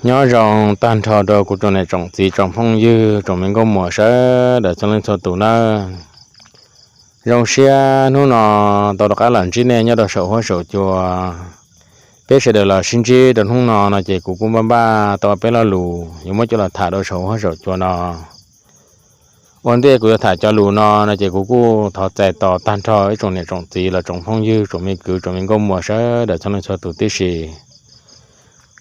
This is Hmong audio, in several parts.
Nyob zoo tag nrho rau kuv tsoom niam tsoom txiv tsoom phooj ywg tsoom me nkauj muam sawv daws txhua leej txhua tus nawb. Zoo siab hnub no tau rov qab los ntsib nej nyob rau saum huab saum cua. Peb sawv daws los sib ntsib rau hnub no no ces kuv kuj npaj npaj tau peb lo lus yuav muab coj los tham rau saum huab saum cua no. Ua ntej kuv yuav tham cov lus no no ces kuv kuj thov txais tos tag nrho ib tsoom niam tsoom txiv los tsoom phooj ywg tsoom me kwv tsoom me nkauj muam sawv daws txhua leej txhua tus tib si.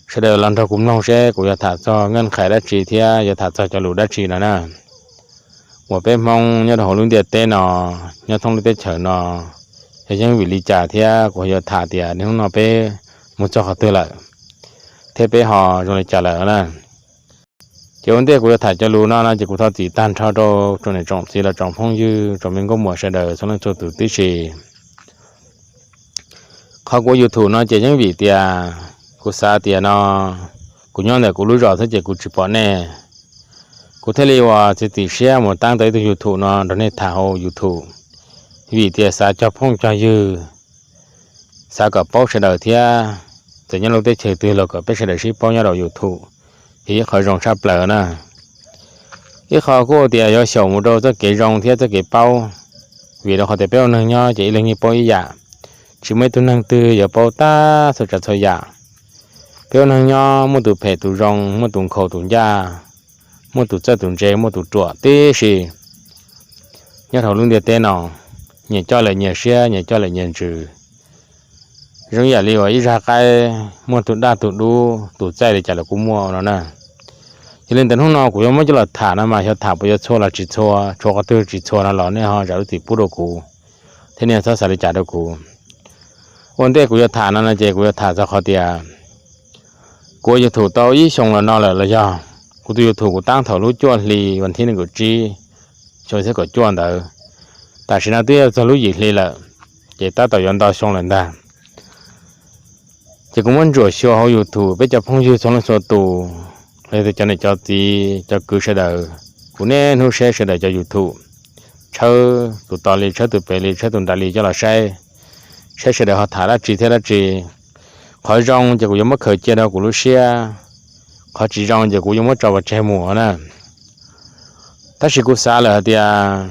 Sawv daws los nrog kuv mloog seb kuv yuav tham txog nqaj nqhais dab tsi thiab yuav tham txog cov lus dab tsi no na. Uas peb Hmoob nyob rau hauv lub ntiaj teb no, nyob thoob lub teb chaws no, yog yeej vim li cas thiab kuv ho yuav tham tias hnub no peb mus txog qhov twg lawm, thiab peb ho zoo li cas lawm na. Ces ua ntej kuv yuav tham cov lus no no ces kuv thov txim tag nrho rau tsoom niam tsoom txiv los tsoom phooj ywg tsoom me nkauj muam sawv daws txhua leej txhua tus tib si. Qhov kuv ua YouTube no ces yeej vim tias kuv xav tias no kuv nyob ntawm kuv lub zos xwb ces kuv tsis pom nej. Kuv thiaj li uas txiav txim siab mus tab tau ib tug YouTube no nrog nej tham hauv YouTube, vim tias xav cog phooj cog ywg, xav kom paub sawv daws thiab txawm nyob lub teb chaws twg los kom peb sawv daws sib paub nyob rau YouTube, yog ib qho zoo tshaj plaws na. Ib qho kuj tias yuav xyaum mus rau txoj kev zoo thiab txoj kev paub, vim rau qhov tias peb ua neeg nyob ces ib leeg yeej paub ib yam, tsis muaj ib tug neeg twg yuav paub tag txhua tsav txhua yam. Peb ua neeg nyob muaj tus phem tus zoo, muaj tus nkhaus tus ncaj, muaj tus txawj tus ntse, muaj tus ruam tib si nyob rau hauv lub ntiaj teb no, nyias coj lawm nyias siab, nyias coj lawm nyias ntsws. Zoo yam li uas ib zaj qaib muaj tus daj tus dub, tus txaij li cas los kuj muaj no na. Yog li ntawd hnub no kuv yuav muab coj los tham no mas xyov tham puas yuav txhua los tsis txhua, tshuav qhov twg tsis txhua no los nej ho zam lub txim pub rau kuv, thiab nej txhob xav li cas rau kuv. Ua ntej kuv yuav tham no no ces kuv yuav tham txog qhov tias kuv ua YouTube tau ib xyoo los no lawm los yog kuv tus YouTube kuv tab thaum lub cuaj hli vas thib nees nkaum tsib, xyoo ib txhiab kaum cuaj ntawd, tam sim no twb yuav txog lub yim hli lawm, ces tab tom yuav ntau xyoo lawm ntag. Ces kuv muab ntsuam xyuas hauv YouTube peb cov phooj ywg txhua leej txhua tus, los yog tias cov niam cov txiv cov kwv sawv daws, kuv niaj hnub saib sawv daws cov YouTube, tshawb tus tos li, tshawb tus pem li, tshawb tus nram li coj los saib, saib sawv daws ho tham dab tsi thiab dab tsi. Qhov zoo ces kuv yuav muab khaws cia rau kuv lub siab, qhov tsis zoo ces kuv yuav muab tso pov tseg mus na. Tab sis kuv xav lawm hais tias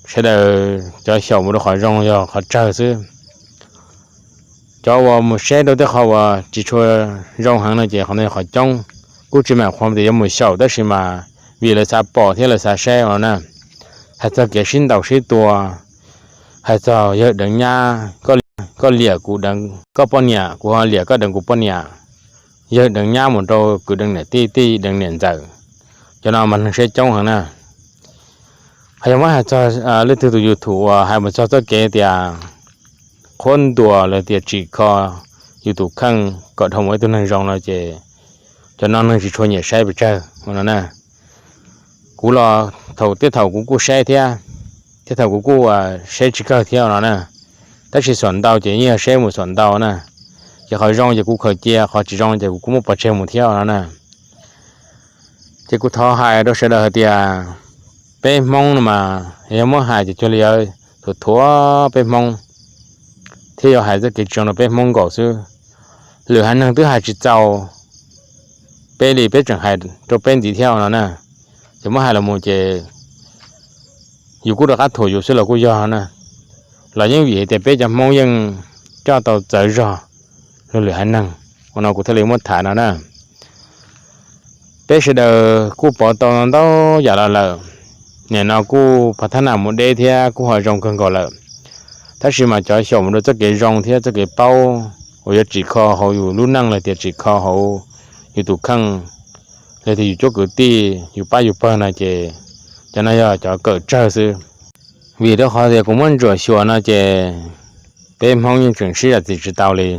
sawv daws cov xyaum mus rau qhov zoo yog qhov tsawg xwb. Cov uas mus saib rau tej qhov uas tsis tshua zoo heev no ces qhov ntawd yog qhov coob. Kuj tsis meem qhuas tias yuav mus xyaum tab sis mas vim lawv xav pom thiab lawv xav saib no na. Hais txog kev sib ntaus sib tua, hais txog yawg deev nyab, koj liam kuv deev koj poj niam, kuv ho liam koj deev kuv poj niam, yawg deev nyab mus rau kwv deev niam tij, tij deev niam ntxawm, cov no mas neeg saib coob heev na. Ho yog muab hais txog leej twg tus YouTube uas hais mus txog txoj kev tias qhuab ntuas los tias tsim kho yus tus kheej kom dhau mus ib tug neeg zoo no ces cov no neeg tsis tshua nyiam saib pes tsawg no na. Kuv los thaum tej thaum kuv kuj saib thiab, tej thaum kuv kuj saib tsis kawg thiab no na. Tab sis xuam ntau ces yeej yog saib mus xuam ntau na. Ces qhov zoo ces kuv khaws cia, qhov tsis zoo ces kuv kuj muab pov tseg mus thiab no na. Ces kuv thov hais rau sawv daws hais tias peb Hmoob no mas yog muab hais ces cuag li yuav thuam thuam peb Hmoob thiab yuav hais txoj kev tsis zoo rau peb Hmoob nkaus xwb. Lwm haiv neeg twb hais tsis txaus peb li, peb tseem hais rau peb ntxiv thiab no na. Ces muab hais los mus ces yus kuj rov qab thuam yus xwb los kuj yog na. Los yeej vim hais tias peb cov Hmoob yeej coj tau txawv zog luag lwm haiv neeg, ua no kuv thiaj li muab tham no na. Peb sawv daws kuj pov tau ntau yam los lawm, nim no kuj pov thab nam mus deb thiab kuj ho zoo kawg nkaus lawm. Tab sis mas cov xyaum mus rau txoj kev zoo thiab txoj kev paub uas yuav tsim kho hauv yus lub neej los tias tsim kho hauv yus tus kheej, los tias yus cuab kwv tij, yus pab yus pawg no ces cov no yog cov kawm tsawg xwb. Vim rau qhov tias kuv muab ntsuam xyuas no ces peb Hmoob yeej tseem sib zam txim tsis tau li.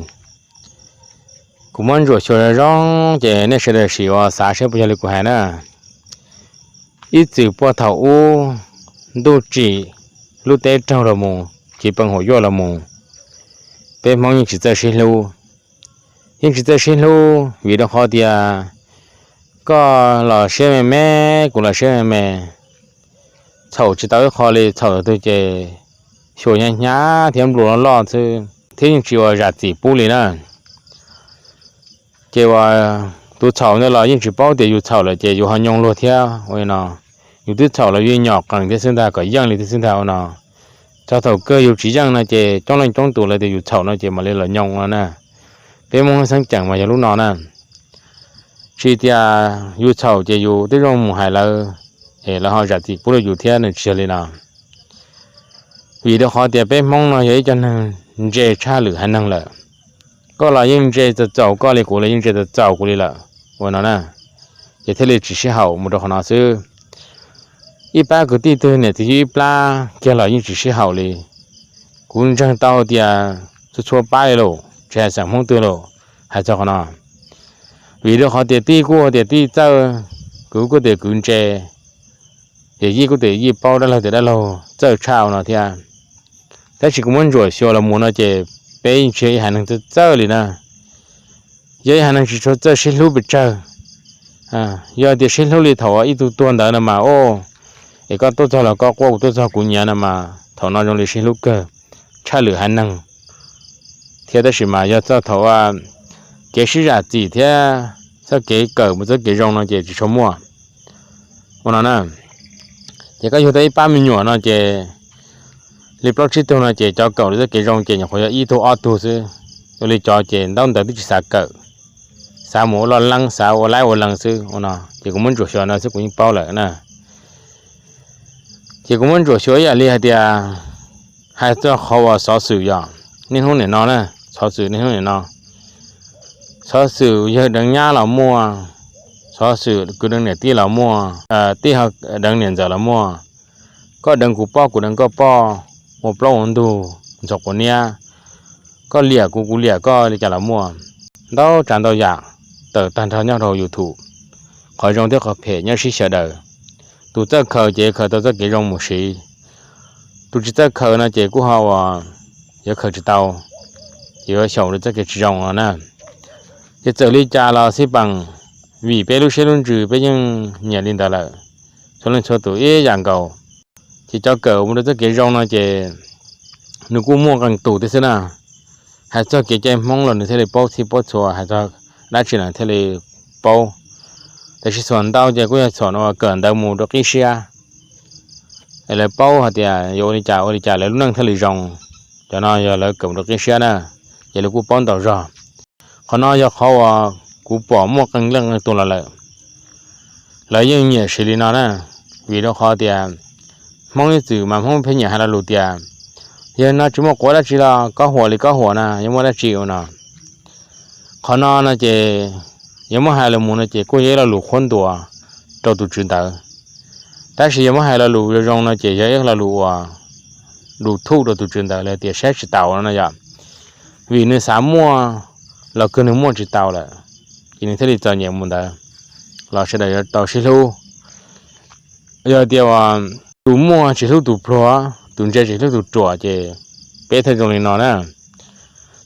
Kuv muab ntsuam xyuas zoo zoo ces nej sawv daws sim ua xav saib puas yog li kuv hais na. Ib txwm puag thaum ub ntuj tsim, lub teb raug los mus, chiv peev huam yuaj los mus, peb Hmoob yeej tsis txawj sib hlub. Yeej tsis txawj sib hlub vim rau qhov tias koj los siab me me, kuv los siab me me, txhaum tsis tau ib qho li, txhaum thaum twg ces xyuas hnyav hnyav thiab nplua loj loj xwb thiab yeej tsis ua zam txim pub li na. Ces uas Tus txhaum ntawd los yeej tsis paub tias yus txhaum lawm ces yus ho nyoo luag thiab ua li no. Yus twb txhaum los yus nyom qees thiab xwb ntag, kom yeej li thiab xwb ntag ua no. Txog thaum kawg yus tsis yeej no ces coob leej coob tus lawv tias yus txhaum no ces mam li los nyoo no na. Peb Hmoob xeeb ceem mas yog lub no na. Tsis tias yus txhaum ces yus twb zoo mus hais lawv, es lawv ho zam txim pub rau yus thiab, nws tsis yog li no. Vim rau qhov tias peb Hmoob no yog ib co neeg ntse tshaj lwm haiv neeg lawm. Koj los yeej ntse txaus txaus koj li, kuv los yeej ntse txaus txaus kuv li lawm ua no na. Ces thiaj li tsis sib haum mus rau qhov no xwb. Ib pab kwv tij twg niam txiv yug ib plab kiag los yeej tsis sib haum li. Kuv ntseeg tau tias txhua txhua pab li lauj, tsis hais xeem Hmoob twg lauj, hais txog qhov no. Vim rau qhov tias tij kuj tias tij txawj, kwv kuj tias kwv ntse, ces yij kuj tias yij paub, dab laug tias dab laug txawj tshaj ua no thiab. Tab sis kuv muab ntsuam xyuas los mus no ces peb yeej tsis yog ib haiv neeg txawj txawj li na. Yog ib haiv neeg tsis tshua txawj sib hlub pes tsawg. Yog tias sib hlub li thaum ib tug tuag ntawd no mas, o, es koj tuaj txog los koj quaj, kuv tuaj txog kuv nyiav no mas, thaum no zoo li sib hlub kawg tshaj lwm haiv neeg thiab. Tab sis mas yog txog thaum kev sib zam txim thiab txoj kev kawm mus txoj kev zoo no ces tsis tshua muaj ua no na. Ces koj yug tau ib pab me nyuam no ces li plaub tsib tug no ces cov kawm li txoj kev zoo ces nyuam qhuav yog ib tug ob tug xwb. Ua li cov ces ntaub ntawv twb tsis xav kawm, xav mus ua loj leeb, xav ua laib ua lees xwb ua no. Ces kuv muab ntsuam xyuas no xwb kuv yeej paub lawm na. Ces kuv muab ntsuam xyuas ib yam li hais tias, hais txog qhov uas xov xwm yog niaj hnub nim no na, xov xwm niaj hnub nim no, xov xwm yawg deev nyab los muaj, xov xwm kwv deev niam tij los muaj, tij ho deev niam ntxawm los muaj, koj deev kuv poj kuv deev koj poj, ua plaub ua ntug, ntxhov quav niab, koj liam kuv kuv liam koj li cas los muaj. Ntau tsav ntau yam tawm tag nrho nyob rau YouTube, qhov zoo thiab qhov phem nyob sib xyaw daws. Tus txawj khaws ces khaws tau txoj kev zoo mus siv, tus tsis txawj khaws no ces kuj ho uas yuav khaws tsis tau, ces yuav xyaum rau txoj kev tsis zoo no na. Ces txawm li cas los xij peem, vim peb lub siab lub ntsws peb yeej nyiam li ntawd lawm, txhua leej txhua tus ib yam nkaus. Ces cov kawm mus rau txoj kev zoo no ces nws kuj muaj qee tus thiab xwb na. Hais txog kev cai Hmoob los nws thiaj li paub txhij paub txhua, hais txog dab tsi los thiaj li paub. Tab sis txhua ntau ces kuj yog txhua no kawm ntawv mus rau qib siab, es lawv paub hais tias yuav ua li cas ua li cas lawv lub neej thiaj li zoo. Cov no yog lawv kawm mus rau qib siab na, ces lawv kuj paub ntau zog. Qhov no yog qhov uas kuv pom muaj qee leej qee tus los lawm, lawv yeej nyiam siv li no na. Vim rau qhov tias Hmoob ib txwm mas Hmoob pheej nyiam hais lo lus tias, yog no tsis muaj quav dab tsi los koj huam li koj huam na, yuav muaj dab tsi ua no. Qhov no no ces yog muab hais los mus no ces kuj yog ib lo lus qhuab ntuas rau tus tswv ntawd. Tab sis yog muab hais lo lus zoo zoo no ces yog ib lo lus uas lus thuj rau tus tswv ntawd, lawv tias saib tsis taus no no yom. Vim nws xav muaj los kawg nws muaj tsis tau lawm, ces nws thiaj li txom nyem mus ntawd, los sawv daws yuav tau sib hlub. Yog tias tus muaj tsis hlub tus pluag, tus ntse tsis hlub tus ruam ces peb thiaj zoo li no na.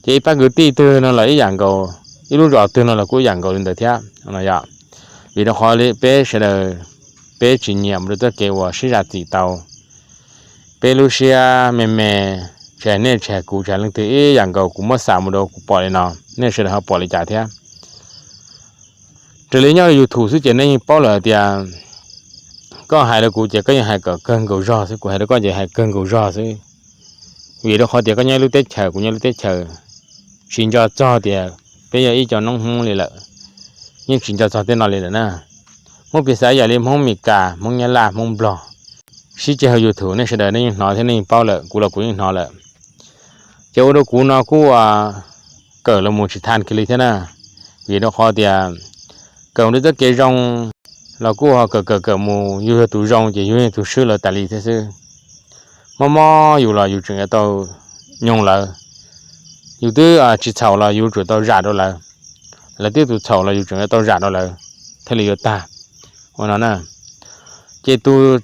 Ces ib pab kwv tij twg no los ib yam nkaus, ib lub zos twg no los kuj ib yam nkaus li ntawd thiab no yom. Vim rau qhov peb sawv daws, peb tsis nyiam mus rau txoj kev uas sib zam txim tau. Peb lub siab me me, tsis hais nej tsis hais kuv tsis hais leej twg ib yam nkaus, kuv muab xam mus rau kuv pom li no, nej sawv daws ho pom li cas thiab? Raws li nyob rau YouTube xwb ces nej yeej paub lawm tias koj hais rau kuv ces koj yeej hais kom kawg nkaus zog xwb, kuv hais rau koj ces hais kawg nkaus zog xwb. Vim rau qhov tias koj nyob lub teb chaws, kuv nyob lub teb chaws, tsis nco txog tias peb yog ib co noob Hmoob li lawm, yeej tsis nco txog tej no li lawm na. Muab piv xav yam li Hmoob Mes Kas, Hmoob Nyab Laj, Hmoob Nplog, sib ceg hauv YouTube nej sawv daws nej yeej hnov thiab nej yeej paub lawm, kuv los kuv yeej hnov lawm. Ces ua rau kuv no kuj kawm los mus tsis tha kiag li thiab na. Vim rau qhov tias kawm mus rau txoj kev zoo los kuj ho kawm kawm kawm mus, yus yog tus zoo ces yus yog tus swb lawv tas li thiab xwb. Mob mob yus los yus tseem yuav tau nyoog lawv, yus twb tsis txhaum los yus tseem tau zam rau lawv, lawv twb tus txhaum los yus tseem yuav tau zam rau lawv thiaj li yuav tag ua no na. Ces tus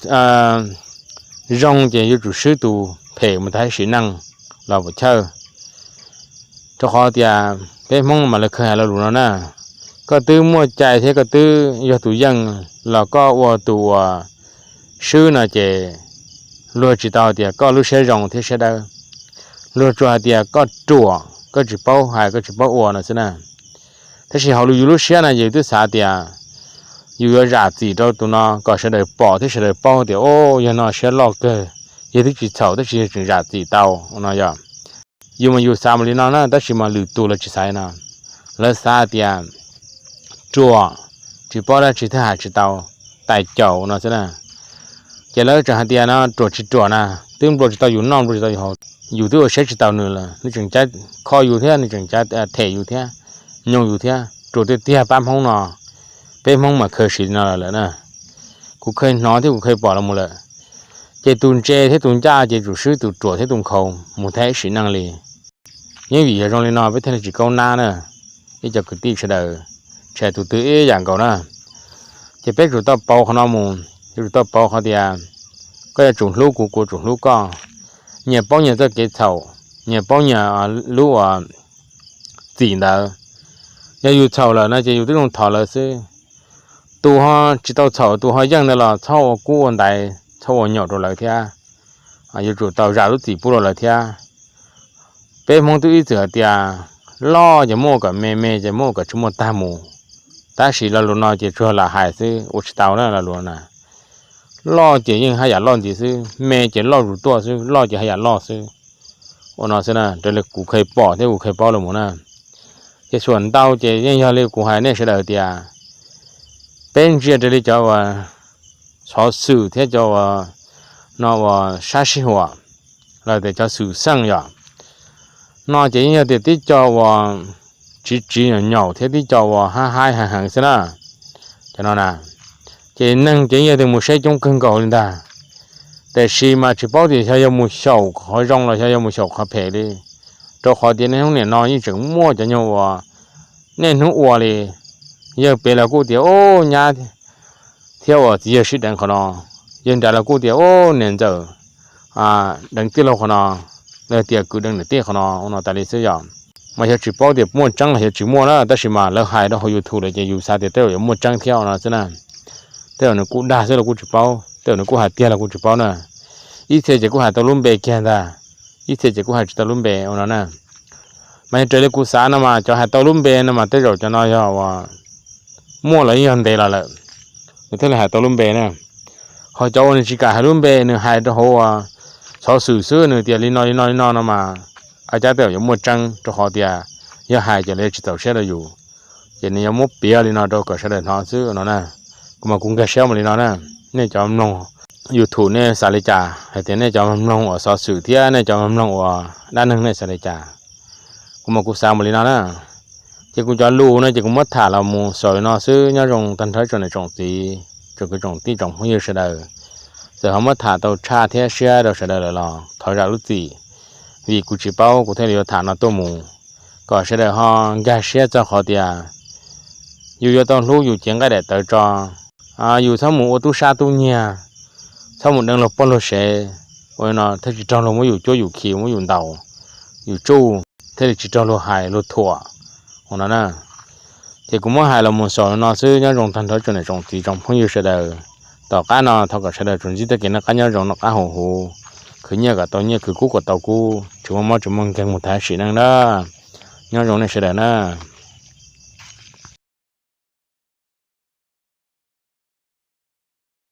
zoo ces yuav tsum swb tus phem mus tag sim neej los puas chawj. Rau qhov tias peb Hmoob mas lawv kheev hais lo lus no na, koj twb muaj cai thiab koj twb yog tus yeej los koj ua tus uas swb no ces luag tsis tau hais tias koj lub siab zoo thiab siab dawb, luag tsuas hais tias koj ruam, koj tsis paub hais koj tsis paub ua no xwb na. Tab sis hauv yus lub siab na yus twb xav tias yus yuav zam txim rau tus no kom sawv daws pom thiab sawv daws paub tias, o, yog no siab loj kawg, yog twb tsis txhaum tab sis yog tseem zam txim tau no yog. Yus mas yus xav mus li no na, tab sis mas lwm tus lawv tsis xav li no. Lawv xav tias ruam, tsis paub dab tsi thiaj hais tsis tau, tais caum no xwb na. Ces lawv tseem hais tias no ruam tsis ruam na, twb nplua tsis tau yus noj, nplua tsis tau yus haus, yus twb ua siab tsis taus nws lawm, nws tseem cav kho yus thiab, nws tseem cav them yus thiab, nyoog yus thiab. Ruam tiag tiag pab Hmoob no, peb Hmoob mas khaws sim no lawm na. Kuv khaws hnov thiab kuv khaws pom los mus lawm. Ces tus ntse thiab tus ncaj ces tsum swb tus ruam thiab tus nkhaus mus thaiv sim neej li. Yeej vim yog zoo li no peb thiaj li tsis kaub nab na, ib co kwv tij sawv daws, tshais tus twg ib yam nkaus na. Ces peb tsum tau pauv qhov no mus, yuav tsum tau pauv qhov tias koj yuav tsum hlub kuv, kuv tsum hlub koj. Nyias paub nyias txoj kev txhaum, nyias paub nyias lub uas txim ntawd. Yog yus txhaum lawm no ces yus twb zoo thov lawv xwb. Tus ho tsis tau txhaum, tus ho yeej ntawd los txhob ua kub ua ntaiv, txhob ua nyaum rau lawv thiab. Yuav tsum tau zam lub txim pub rau lawv thiab. Peb Hmoob twb ib txwm hais tias loj ces muab ua kom me, me ces muab ua kom tsis muaj tag mus. Tab sis lo lus no ces tsuas lam hais xwb, ua tsis tau na lo lus na. Loj ces yeej haj yam loj ntxiv xwb, me ces loj zus tuaj xwb, loj ces haj yam loj xwb. Ua no xwb na, raws li kuv khaws pom thiab kuv khaws paub los mus na. Ces suam ntau ces yeej yog li kuv hais nej sawv daws tias peb ntsia raws li cov uas xov xwm thiab cov uas no uas sab sij huam los tias cov xwm txheej yom, no ces yeej yog tias tib co uas tsiv tsiv nyaum nyaum thiab tib co uas haib haib heev heev xwb na. Cov no na, ces neeg ces yeej yog tias mus saib coob kawg nkaus li ntag. Tiam sis mas tsis paub tias xyov yog mus xyaum qhov zoo los xyov yog mus xyaum qhov phem li, rau qhov tias niaj hnub niam no yeej tseem muaj cov nyuag uas niaj hnub ua li. Yawg pem los kuj tias ub nyab thiab uas txiv yawg sib deev qhov no, yawg nrad los kuj tias ub niam ntxawm deev tij laug qhov no, los tias kwv deev niam tij qhov no, ua no tas li xwb yom. Mas xyov tsis paub tias muaj tseeb los xyov tsis muaj na, tab sis mas lawv hais rau hauv YouTube lawm ces yus xav tias tej zaum yuav muaj tseeb thiab ua no xwb na. Tej zaum nws kuj dag xwb los kuj tsis paub, tej zaum nws kuj hais tiag los kuj tsis paub na. Ib txhia ces kuj hais tau lub npe kiag ntag, ib txhia ces kuj hais tsis tau lub npe ua no na. Mas yog raws li kuv xav no mas cov hais tau lub npe no mas tej zaum cov no yog uas muaj los yeej yog ntev los lawm, nws thiaj li hais tau lub npe na. Ho cov uas nws tsis kam hais lub npe, nws hais rau hauv uas xov xwm xwb, nws tias li no li no li no no mas, a cab tej zaum yuav muaj tseeb rau qhov tias yog hais ces lawv yuav tsis txaus siab rau yus, ces nws yuav muab piav li no rau kom sawv daws hnov xwb no na. Kuv mas kuv nkag siab mus li no na. Nej cov mloog YouTube nej xav li cas, hais tias nej cov mloog uas xov xwm thiab nej cov mloog uas dab neeg nej xav li cas, kuv mas kuv xav mus li no na. Ces kuv cov lus no ces kuv muab tham los mus xaus li no xwb, nyob zoo tag nrho tsoom niam tsoom txiv, tsoom kwv tsoom tij tsoom phooj ywg sawv daws. Txawm ho muab tham tau tshaj thiab siab rau sawv daws lawm los thov zam lub txim, vim kuv tsis paub kuv thiaj li yuav tham no tuaj mus, kom sawv daws ho nkag siab txog qhov tias yus yuav tau hlub yus cev nqaij daim tawv tso. Yus txhob mus ua tub sab tub nyiag, txhob mus deev luag poj luag sev, ua li no thiaj tsis raug luag muab yus cuab yus khi muab yus ntaus, yus tsuj, thiaj li tsis raug luag hais luag thuam ua no na. Ces kuv muab hais los mus xaus li no xwb, nyob zoo tag nrho tsoom niam tsoom txiv tsoom phooj ywg sawv daws. Tom qab no thov kom sawv daws tsuas ntsib txoj kev noj qab nyob zoo noj qab haus huv, khwv nyiaj kom tau nyiaj, khwv kub kom tau kub, tsis muaj mob tsis muaj nkeeg mus thaiv sim neej na. Nyob zoo nej sawv daws na.